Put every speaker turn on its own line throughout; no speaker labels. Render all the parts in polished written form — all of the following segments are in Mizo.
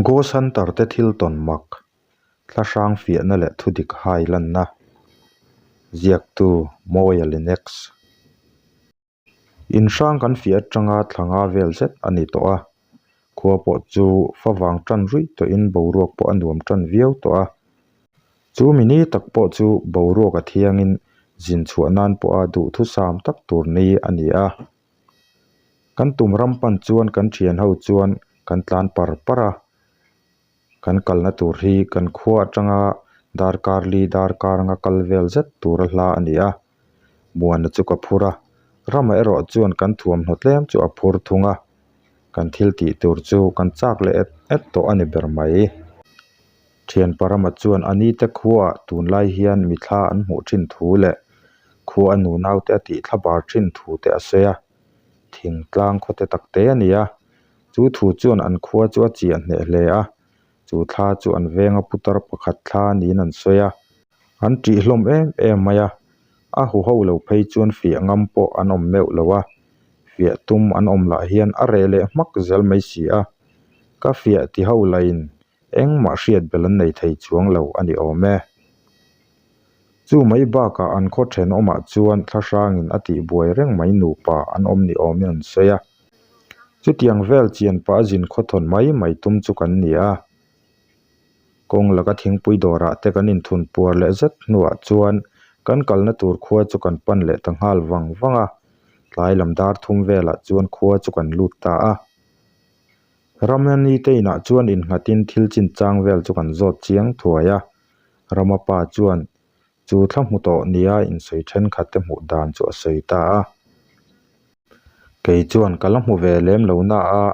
Ghost Hunter te thil tawn mak, thlahrang fiahna leh thudik hai lanna. Ziaktu Mawia Linex. Inhrang kan fiah atanga thla nga vel zet a ni tawh a, khua pawh chu favang tan ruih tawhin boruak pawh a nuam tan viau tawh a. Chu mi ni tak pawh chu boruak a thiangin zin chhuah nan pawha duhthusam tak tur ni a ni a. Kan tum ram pan chuan kan thian ho chuan kan tlan par par a, kan kalna tur hi kan khua atanga darkar li darkar anga kal vel zet tura hla a ni a, Muana chu ka phur a, Rama erawh chuan kan thuamhnaw tlem chu a phur thung a, kan thil tih tur chu kan chak leh et et tawh a ni ber mai. Thianpa Rama chuan a nite khuaah tunlai hian mithla an hmuh thin thu leh khua a nunaute a tih thlabar thin thu te a sawi a, thingtlang khawte takte a ni a, chu thu chuan an khua chu a chiah hneh hle a, chu thla chu an venga putar pakhat thla niin an sawi a, an ṭih hlawm em em mai a, a huho lo phei chuan fiah ngam pawh an awm meuh lo a, fiah tum an awm lah hian a reh leh hmak zel mai si a, ka fiah ti ho lahin Engmah hriat belh an nei thei chuang lo a ni awm e. Chu mai bakah an khaw thenawmah chuan thlahrangin a tihbuai reng mai nupa an awm ni awmin an sawi a. Chutiang vel chian pah a zin khawthawn mai mai tum chu kan ni a. Kawng laka thingpui dawrah te kan inthun puar leh zet hnuah chuan kan kalna tur khua chu kan pan leh ta nghal vang vang a. Tlai lam dar thum velah chuan khua chu kan lut ta a. Ramani te inah chuan innghatin thil chinchang vel chu kan zawt chiang thuai a, Rama pa chuan chu thla hmu tawh nia insawi thenkhat te hmuh dan chu a sawi ta a. Kei chuan ka la hmu ve lem lo na a,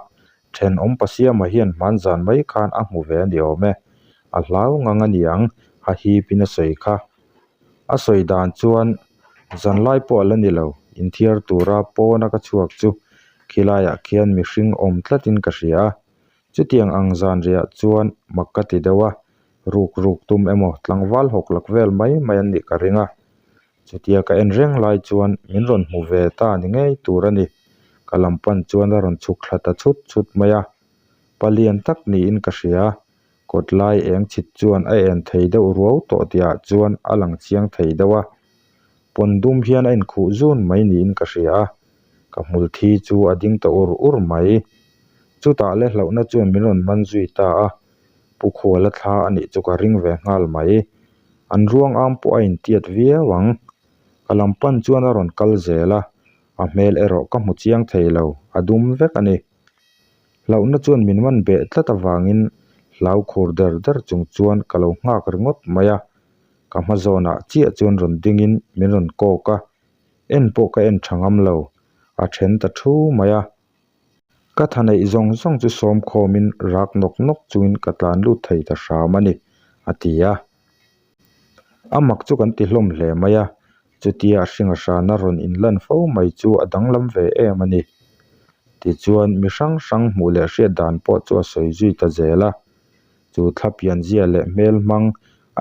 thenawm Pasiama hian hmanzan mai khan a hmu ve a ni awm e, a hlau ngang a niang a hipin a sawi kha. A sawi dan chuan zanlai pawh a la ni lo, inthiar tura pawna ka chhuak chu Khilaiah khian mihring awm tlatin ka hria a, chutiang ang zan riah chuan mak ka ti deuh a, ruk ruk tum emaw tlangval hawk lak vel mai mai an nih ka ring a. Chutia ka en reng lai chuan min rawn hmu ve ta ni ngei tur a ni, ka lam pan chuan a rawn chhuk thla ta chhut chhut mai a, palian tak niin ka hria. Kawt lai eng chhit chuan a en thei deuh ruau tawh tihah chuan a lang chiang thei deuh a, pawn dum hian a inkhuh zun mai niin ka hria a, ka hmul thi chu a ding ta ur ur mai. Chutah le hlauhna chuan min rawn man zui ta a, Pu Khuala thla a nih chu ka ring ve nghal mai. An ruang am pawh a intiat viau ang. Ka lam pan chuan a rawn kal zel a, a hmel erawh ka hmu chiang thei lo, a dum vek a ni. Hlauhna chuan min man beh tlat avangin hlau khur der der chung chuan ka lo nghak ringawt mai a, ka hma zawnah chiah chuan rawn dingin min rawn kawk a, en pawh ka en tha ngam lo, a then ta thu mai a. Ka tha neih zawng zawng chu sawm khawmin rak nawk nawk chungin ka tlan lut thei ta hram a ni, a ti a. A mak chu kan ti hlawm hle mai a, chutia a hringa hrana rawn inlan fo mai chu a danglam ve em a ni. Tichuan mi hrang hrang hmuh leh hriat dan pawh chu a sawi zui ta zel a, chu thla pianzia leh hmel hmang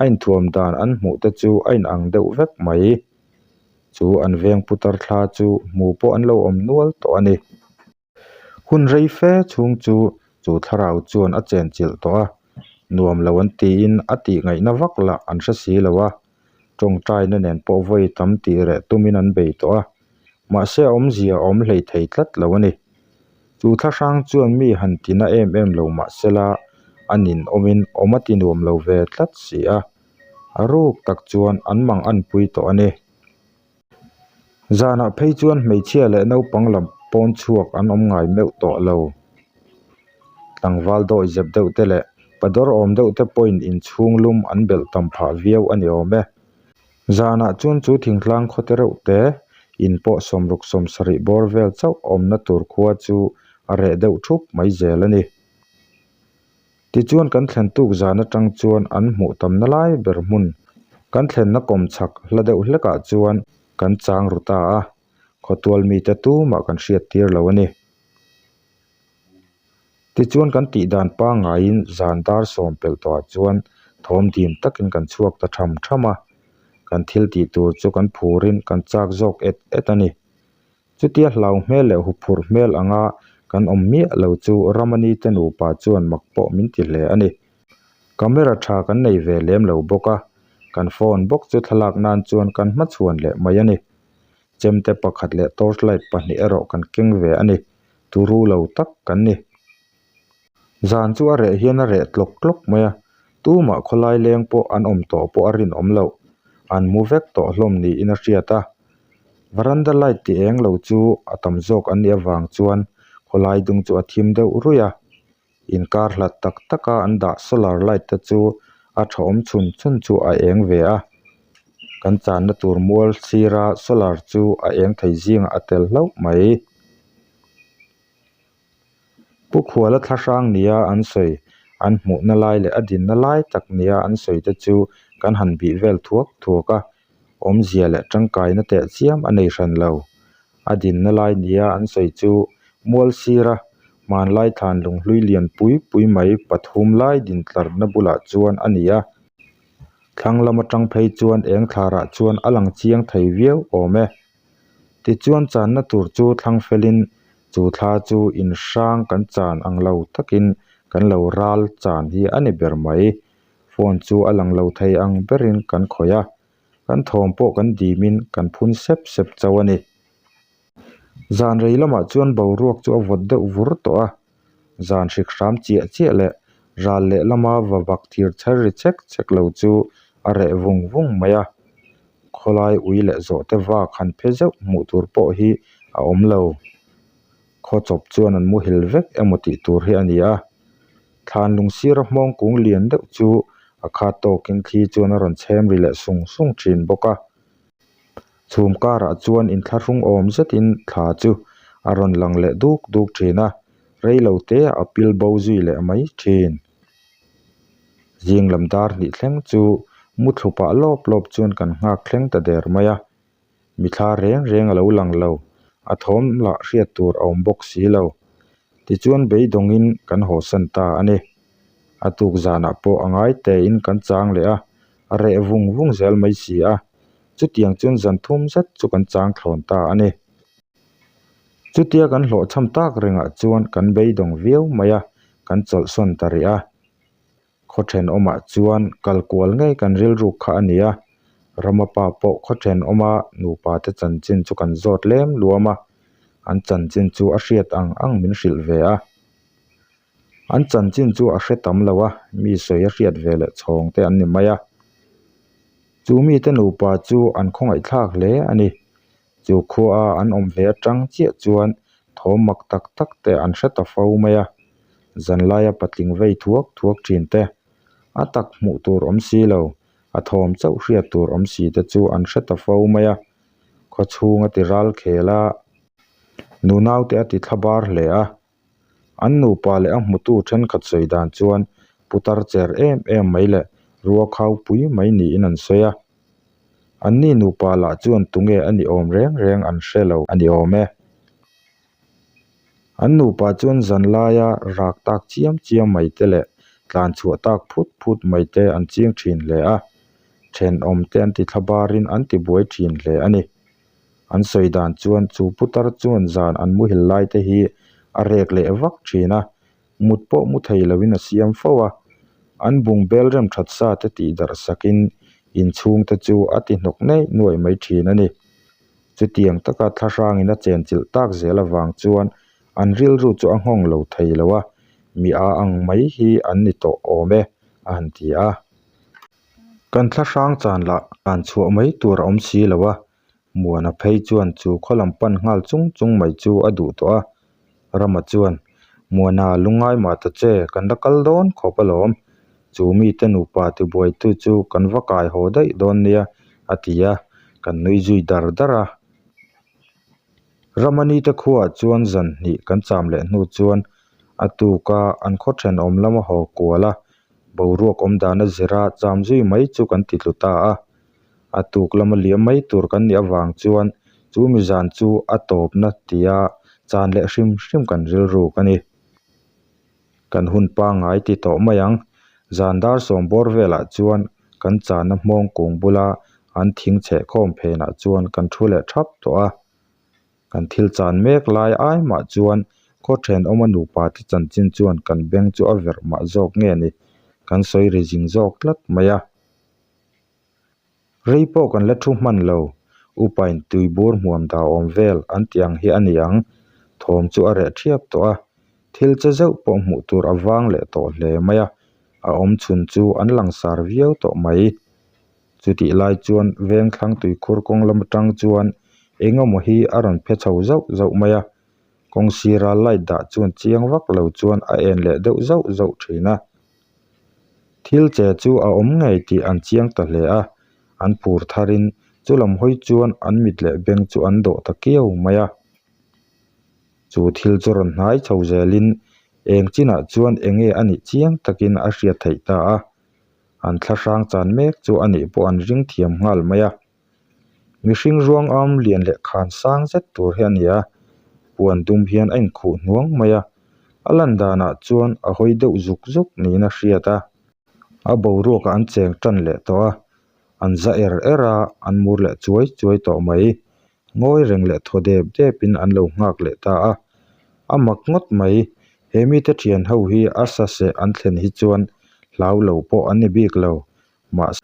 a inthuam dan an hmuh te chu a inang deuh vek mai. Chu an veng putar thla chu hmu pawh an lo awm nual tawh a ni. Hun rei fe chhung chu chu thlarau chuan a chenchilh tawh a, nuam lo an tiin a tih ngaihna vak lah an hre si lo a, tawngtaina nen pawh vawi tam tih reh tumin an bei tawh a, mahse a awmzia a awm hlei thei tlat lo a ni. Chu thlahrang chuan mi han tina em em lo mahsela a nin awmin awm a ti nuam lo ve tlat si a, a ruk tak chuan an mang anpui tawh a ni. Zanah phei chuan hmeichhia leh naupang lam pawn chhuak an awm ngai meuh tawh lo. Tlangval dawi zep deuh te leh padawr awm deuh te pawhin inchhung lum an belh tam phah viau a ni awm e. Zanah chuan chu thingtlang khaw te reuh te in pawh sawmruk sawmsarih bawr vel chauh awmna tur khua chu a reh deuh thup mai zel a ni. Tichuan kan thlen tuk zan atang chuan an hmuh tamna lai ber hmun kan thlenna kawm chhak hla deuh hlekah chuan kan chang ru ta a, khawtual mite tumah kan hriat tir lo a ni. Tichuan kan tih dan pangaiin zan dar sawm pelh tawhah chuan thawm dim takin kan chhuak ta tham tham a, kan thil tih tur chu kan phurin kan chak zawk et et a ni. Chutia hlau hmel leh huphurh hmel anga Kan awm miah lo chu Ramani te nupa chuan mak pawh min ti hle a ni. Camera tha kan nei ve lem lo bawk a, kan phone bawk chu thlalak nan chuan kan hmachhuan leh mai a ni. Chemte pakhat leh torchlight pahnih erawh kan keng ve a ni. Turu lo tak kan ni. Zan chu a reh hian a reh tlawk tlawk mai a, tumah khawlai leng pawh an awm tawh pawh a rinawm loh. An mu vek tawh hlawm niin a hriat a. Varanda light ti eng lo chu a tam zawk an nih avang chuan khawlai dung chu a thim deuh ruih a. Inkar hlat tak taka an dah solar light te chu a tha awm chhun chhun chu a eng ve a. Kan channa tur mual sira solar chu a eng thei zingah a tel hlauh mai. Pu Khuala thla hrang nia an sawi, an hmuhna lai leh a dinna lai tak nia an sawi te chu kan han bih vel thuak thuak a, awmzia leh tangkaina teh chiam a nei hran lo. A dinna lai nia an sawi chu mual sira hmanlai thlan lunghlui lian pui pui mai pathum lai dintlarna bulah chuan a ni a. Thlang lam atang phei chuan eng thlarah chuan a lang chiang thei viau awm e. Tichuan channa tur chu thlang felin chu thla chu in hrang kan chan ang lo takin kan lo ral chan hi a ni ber mai. Phone chu a lang lo thei ang berin kan khawih a, kan thawm pawh kan dimin kan phun sep sep chauh a ni. Zan rei lamah chuan boruak chu a vawt deuh vur tawh a, zan hrik hram chiah chiah leh ral leh lama va bak thir chher ri chek chek lo chu a reh vung vung mai a. Khawlai ui leh zawh te vak han phe zeuh hmuh tur pawh hi a awm lo. Khaw chawp chuan an muhil vek emaw tih tur hi a ni a. Thlan lung sira hmawng kung lian deuh chu a khat tawkin thli chuan a rawn chhem ri leh sung sung thin bawk a. Chhum karah chuan inthlahrung awm zetin thla chu a rawn lang leh duk duk thin a, rei lo te a pil bo zui leh mai thin. Zing lam dar hnih thleng chu muthlu pah lawp lawp chuan kan nghak thleng ta der mai a, mithla reng reng a lo lang lo, a thawm lah hriat tur a awm bawk si lo. Tichuan beidawngin kan hawsan ta a ni. A tuk zanah pawh a ngai tein kan chang leh a, a reh vung vung zel mai si a, chutiang chuan zan thum zet chu kan chang thlawn ta a ni. Chutia kan hlawhchham tak rengah chuan kan beidawng viau mai a, kan chawlhsawn ta rih a. Khaw thenawmah chuan kal kual ngei kan rilruk kha a ni a, Rama pa pawh khaw thenawma nupa te chanchin chu kan zawt lem luam a, an chanchin chu a hriat ang ang min hrilh ve a. An chanchin chu a hre tam lo a, mi sawi a hriat ve leh chhawng te an ni mai a. Chu mite nupa chu an khawngaihthlak hle a ni. Chu khua a an awm ve atang chiah chuan thawm mak tak tak te an hre ta fo mai a, zanlaia patling vei thuak thuak thin te, a tak hmuh tur awm si lo, a thawm chauh hriat tur awm si te chu an hre ta fo mai a, khaw chhung a ti ral khel a, nunau te a ti thla bar hle a. An nupa leh a hmutu thenkhat sawi dan chuan putar cher em em mai leh ruakhau pui mai niin an sawi a. Anni nupa lah chuan tunge a ni awm reng reng an hre lo a ni awm e. An nupa chuan zan laia rak tak chiam chiam mai te leh tlan chhuah tak phut phut mai te an ching thin hle a, thenawm te an ti thla barin an ti buai thin hle a ni. An sawi dan chuan chu putar chuan zan an muhil lai te hi a rek leh vak thin a, mut pawh mu thei loin a siam fo a. An bung bel rem that sa te tih darh sakin inchhung te chu a ti hnawk neih nuaih mai thin a ni. Chutiang taka thlahrangin a chenchilh tak zel avang chuan an rilru chu a nghawng lo thei lo a, mi a ang mai hi an ni tawh awm e, a han ti a. Kan thlahrang chan lah tlan chhuah mai tur a awm si lo a, Muana phei chuan chu khaw lam pan nghal chung chung mai chu a duh tawh a. Rama chuan, Muana lungngai mah ta che, kan la kal dawn khawp alawm. Chu mite nupa tibuaitu chu kan va kai haw daih dawn nia, a ti a, kan nui zui dar dar a. Ramani te khuaah chuan zan hnih kan cham leh hnu chuan a tuka an khaw thenawm lama haw kual a, boruak awm dana zira cham zui mai chu kan ti tlu ta a. A tuk lama liam mai tur kan nih avang chuan chu mi zan chu a tawpna tia chan leh hrim hrim kan rilruk a ni. Kan hun pangngai ti tawh mai ang. Zan dar sawm bawr velah chuan kan channa hmawng kung bula an thing chheh khawm phenah chuan kan thu leh thap tawh a. Kan thil chan mek lai ai mah chuan. Khaw thenawma nupa te chanchin chuan kan beng chu a verh mah zawk nge ni, kan sawi ri zing zawk tlat mai a. Rei pawh kan la thu hman lo, upain tuibur hmuam dah awm vel an tih ang hi a ni ang, thawm chu a reh thiap tawh a, thil che zeuh pawh hmuh tur a vang leh tawh hle mai a, a awm chhun chu an langsar viau tawh mai. Chutih lai chuan vengthlang tuikhur kawng lam atang chuan eng emaw hi a rawn phe chho zauh zauh mai a, kawng sira light dah chuan chiang vak lo chuan a en leh deuh zauh zauh thin a. Thil che chu a awm ngei tih an chiang ta hle a, an phur tharin chu lam hawi chuan an mit leh beng chu an dawh ta kiau mai a. Chu thil chu rawn hnai chho zelin eng chinah chuan eng nge a nih chiang takin a hriat theih ta a, an thlahrang chan mek chu a nih pawh an ring thiam nghal mai a. Mihring ruang am lian leh khan sang zet tur hi a ni a, puan dum hian a inkhuh hnuang mai a, a lan danah chuan a hawi deuh zuk zuk niin a hriat a. A boruakah an cheng tan leh tawh a, an za er er a, an mur leh chuai chuai tawh mai. Ngawi reng leh thaw dep depin an lo nghak leh ta a, a mak ngawt mai. He mite thian ho hi a saseh an thlen hi chuan hlau lo pawh an ni bik lo. Mahse,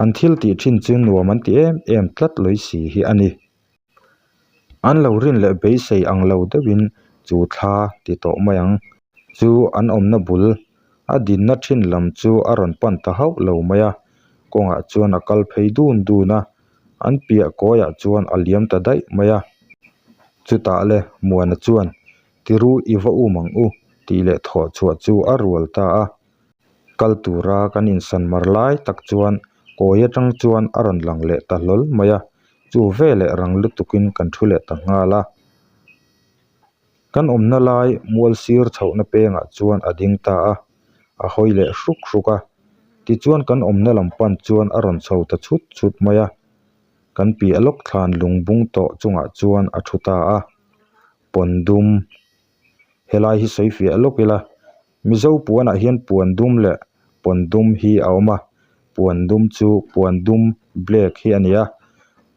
an thil tih thin chu nuam an ti em em tlat lawih si hi a ni. An lo rin leh beisei ang lo deuhin chu thla ti tawh mai ang. Chu an awmna bul a dinna thin lam chu a rawn pan ta hauh lo mai a, kawngah chuan a kal phei dun dun a, an piah kawiah chuan a liam ta daih mai a. Chutah le Muana chuan, Tiru i va um ang u tih leh thawh chhuah chu a rual ta a. Kal tura kan insan mar lai tak chuan kawi atang chuan a rawn lang leh ta hlawl mai a, chu veleh rang lutukin kan thu leh ta nghal a. Kan awmna lai mual sir chhohna pengah chuan a ding ta a, a hawi leh hruk hruk a. Tichuan kan awmna lam pan chuan a rawn chho ta chhut chhut mai a, kan piah lawk thlan lung bung tawh chungah chuan a thu ta a. Pawn dum, helai hi sawi fiah lawk ila, Mizo puanah hian puan dum leh pawn dum hi a awm a, puan dum chu puan dum black hi a ni a,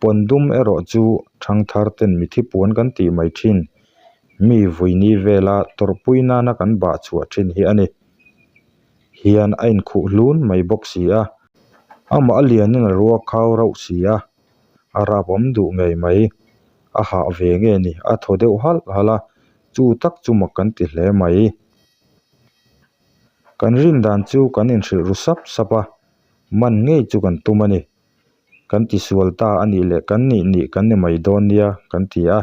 pawn dum erawh chu thangthar ten mithi puan kan tih mai thin, mi vuini vela tawrhpui nana kan bah chhuah thin hi a ni. Hian a inkhuh hlun mai bawk si a, amah a lianin a ruak khau rauh si a, a rap awm duh ngei mai, a hah ve nge ni a thaw deuh halh halh a, Chu tak chu mak kan ti hle mai. Kan rin dan chu kan inhrilh ru sap sap a, man ngei chu kan tum a ni. Kan tisual ta a nih leh kan nih nih kan ni mai dawn nia kan ti a.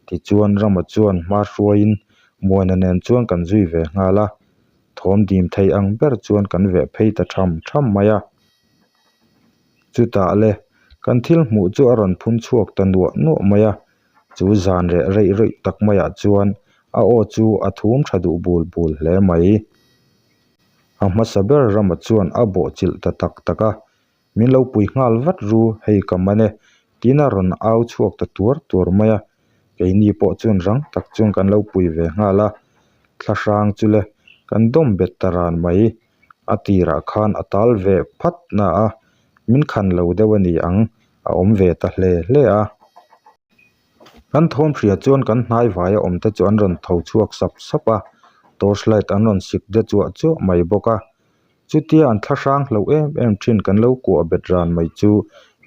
Tichuan Rama chuan hma hruaiin Muana nen chuan kan zui ve nghal a, thawm dim thei ang ber chuan kan veh phei ta tham tham mai a. Chutah le, kan thil hmuh chu a rawn phun chhuak ta nuah nuah mai a, Chu zan reh reih rawih tak maiah chuan a aw chu a thum tha duh bul bul hle mai. A hmasa ber Rama chuan a bawhchilh ta tak tak a, Min lo pui nghal vat ru, hei ka man e, tiin a rawn au chhuak ta tuar tuar mai a. Keini pawh chuan rang tak chuan kan lo pui ve nghal a, thlahrang chu le, kan dawm bet ta ran mai. A tirah khan a tal ve phat na a, min khan lo deuh a ni ang, a awm ve ta hle hle a. Kan thawm hria chuan kan hnai vaia awm te chu an rawn tho chhuak sap sap a, torch light an rawn sik de chuah chuah mai bawk a. Chutia an thlahrang hloh em em thin kan lo kuah bet ran mai chu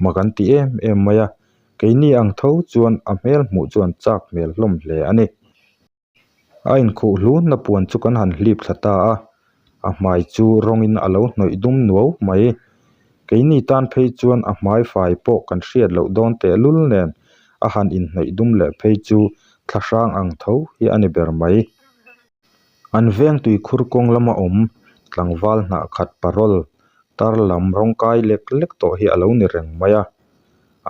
mak an ti em em mai a, keini ang tho chuan a hmel hmuh chu an chak hmel hlawm hle a ni. A inkhuh hlunna puan chu kan han hlip thla ta a, a hmai chu rawngin a lo hnawih dum nuau mai. Keini tan phei chuan a hmai fai pawh kan hriat loh dawn tehlul nen a han inhnawih dum leh phei chu thlahrang ang tho hi a ni ber mai. An veng tuikhur kawng lama awm tlangval hnah khat parol tar lam rawng kai lek lek tawh hi a lo ni reng mai a,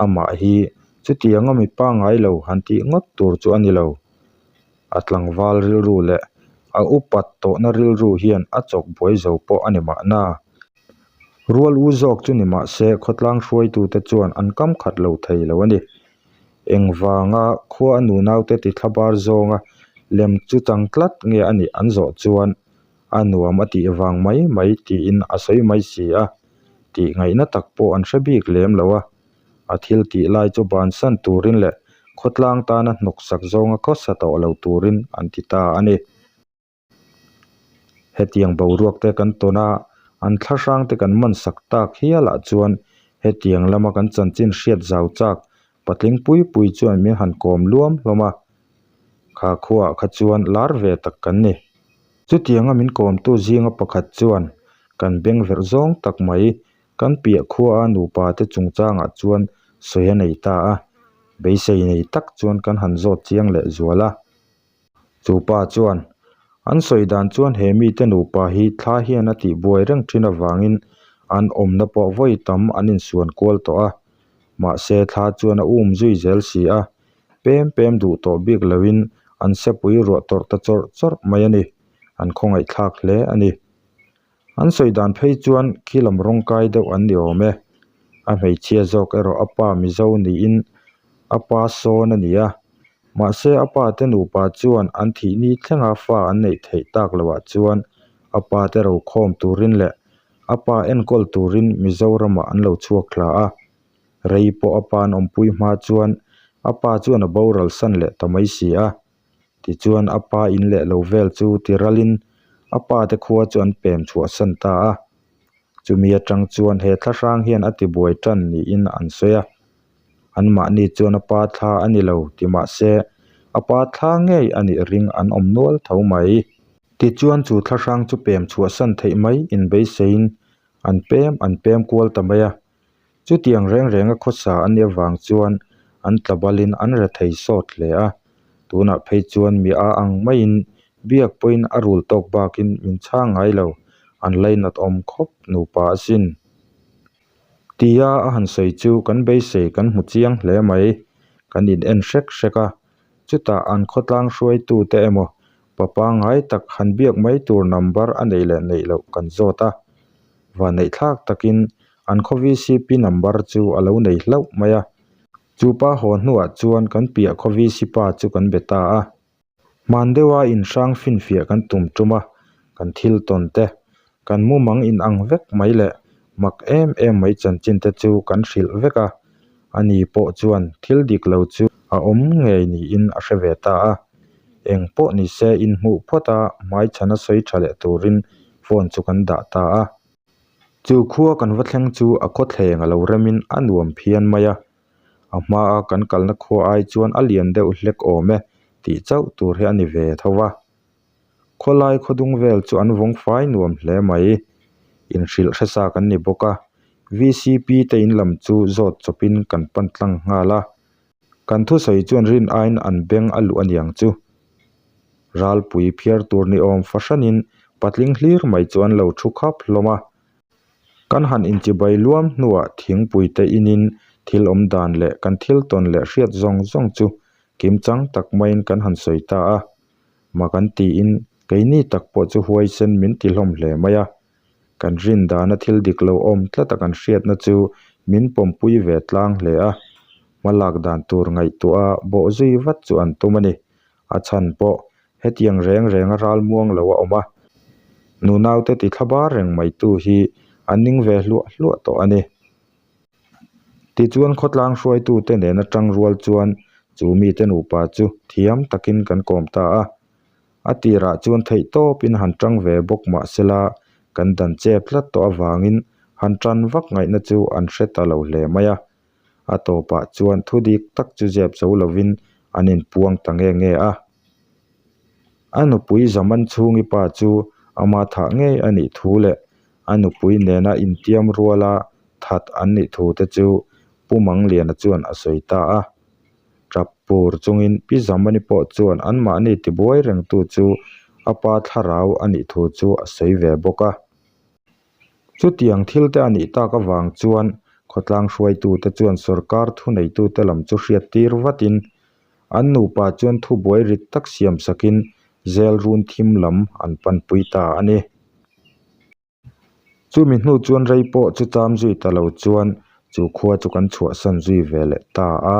amah hi chutianga mi pangngai lo han tih ngawt tur chu a ni lo. A tlangval rilru leh a upat tawhna rilru hian a chawk buai zo pawh a ni mahna. Rual u zawk chu ni mahse khawtlang hruaitute chuan an kam khat lo thei lo a ni. Engvanga khua a nunaute ti thlabar zawnga lem chu chang tlat nge a nih an zawh chuan a nuam a tih vang mai mai tiin a sawi mai si a, tih ngaihna tak pawh an hre bik lem lo a. A thil tih lai chu bansan turin leh khawtlang tana hnawksak zawnga khawsa tawh lo turin an ti ta a ni. Hetiang boruak te kan tawn a, an thlahrang te kan man sak tak hialah chuan hetiang lama kan chanchin hriat zau chak patling pui pui chuan min han kawm luam hlawm a. Kha khuaah kha chuan lar ve tak kan ni. Chutianga min kawmtu zinga pakhat chuan kan beng verh zawng tak mai kan piah khua a nupa te chungchangah chuan sawi a nei ta a, beisei nei tak chuan kan han zawt chiang leh zual a. Chu pa chuan, An sawi dan chuan he mite nupa hi thla hian a tihbuai reng thin avangin an awmna pawh vawi tam an insuan kual tawh a, mahse thla chuan a um zui zel si a, pem pem duh tawh bik loin an sepui ruah tawrh ta chawrh chawrh mai a ni, an khawngaihthlak hle a ni. An sawi dan phei chuan khi lam rawngkai deuh an ni awm e. A hmeichhia zawk erawh a pa Mizo niin a pa sawn a ni a. Mahse a pa te nupa chuan an thih ni thlenga fa an neih theih tak loah chuan a pa te rokhawm turin leh a pa enkawl turin Mizoramah an lo chhuak hla a. Rei pawh a pa an awmpui hma chuan a pa chuan a boral san leh ta mai si a. Tichuan a pa in leh lo vel chu ti ralin a pa te khua chu an pem chhuahsan ta a. Chumi atang chuan he thlahrang hian a tibuai tan niin an sawi a. Anmahni chuan a pa thla a ni lo ti mahse a pa thla ngei a nih ring an awm nual tho mai. Tichuan chu thlahrang chu pem chhuahsan theih mai inbeiseiin an pem an pem kual ta mai a. Chutiang reng renga khawsa an nih avang chuan an tla balin an re thei sawt hle a, tunah phei chuan mi a ang maiin biak pawhin a rul tawk bakin min chhang ngai lo, an lainat awm khawp nupa asin. Tia a han sawi chu kan beisei kan hmu chiang hle mai, kan in en hrek hrek a, chutah an khawtlang hruaitute emaw pa pangngai tak han biak mai tur number a neih leh neih loh kan zawt a. Vanneihthlak takin an khaw VCP number chu a lo nei hlauh mai a. Chu pa haw hnuah chuan kan piah khaw VC pa chu kan be ta a. Hman deuha inhrang finfiah kan tum tum a, kan thil tawn te, kan mumang inang vek mai leh mak em em mai chanchin te chu kan hrilh vek a. Ani pawh chuan thil dik lo chu a awm ngei niin a hre ve ta a. Eng pawh ni se inhmuh phawt a hmaichhana sawi tha leh turin phone chu kan dah ta a. Chu khua kan va thleng chu a khawthleng a lo remin a nuam phian mai a. A hmaa kan kalna khua ai chuan a lian deuh hlek awm e tih chauh tur hi a ni ve tho va. Khawlai khawdung vel chu an vawng fai nuam hle mai. Inhrilh hresa kan ni bawk a, VCP te in lam chu zawt chawpin kan pan tlang nghal a. Kan thusawi chuan rin aiin an beng a luh aniang chu. Ralpui phiar tur ni awm fahranin patling hlir mai chu an lo thu khap hlawm a. Kan han inchibai luam hnuah thingpui te inin thil awm dan leh kan thil tawn leh hriat zawng zawng chu kimchang tak maiin kan han sawi ta a. Mak an tiin keini tak pawh chu huaisen min ti hlawm hle mai a. Kan rin dana thil dik lo awm tlata kan hriatna chu min pawmpui ve tlang hle a, hma lak dan tur ngaihtuah a bawh zui vat chu an tum a ni. A chhan pawh hetiang reng renga ral muang lo a awm a, nunaute ti thla bar reng maitu hi an ning ve hluah hluah tawh a ni. Tichuan khawtlang hruaitute nena tang rual chuan chu mite nupa chu thiam takin kan kawm ta a. A tirah chuan theih tawpin han tang ve bawk mah sela kan dan chep tlat tawh avangin han tan vak ngaihna chu an hre ta lo hle mai a. A tawpah chuan thu dik tak chu zep zo lovin an inpuang ta nge nge a. A nupui Zaman chhungi pa chu ama thah ngei a nih thu leh a nupui nena intiam ruala that an nih thu te chu Pu Mangliana chuan a sawi ta a. Tap pur chungin Pi Zamani pawh chuan anmahni tibuai rengtu chu a pa thlarau a nih thu chu a sawi ve bawk a. Chutiang thil te a nih tak avang chuan khawtlang hruaitute chuan sorkar thuneitute lam chu hriattir vatin an nupa chuan thubuai rit tak siam sakin zel run thim lam an panpui ta a ni. Chumi hnu chuan rei pawh chu cham zui ta lo chuan chu khua chu kan chhuahsan zui ve leh ta a.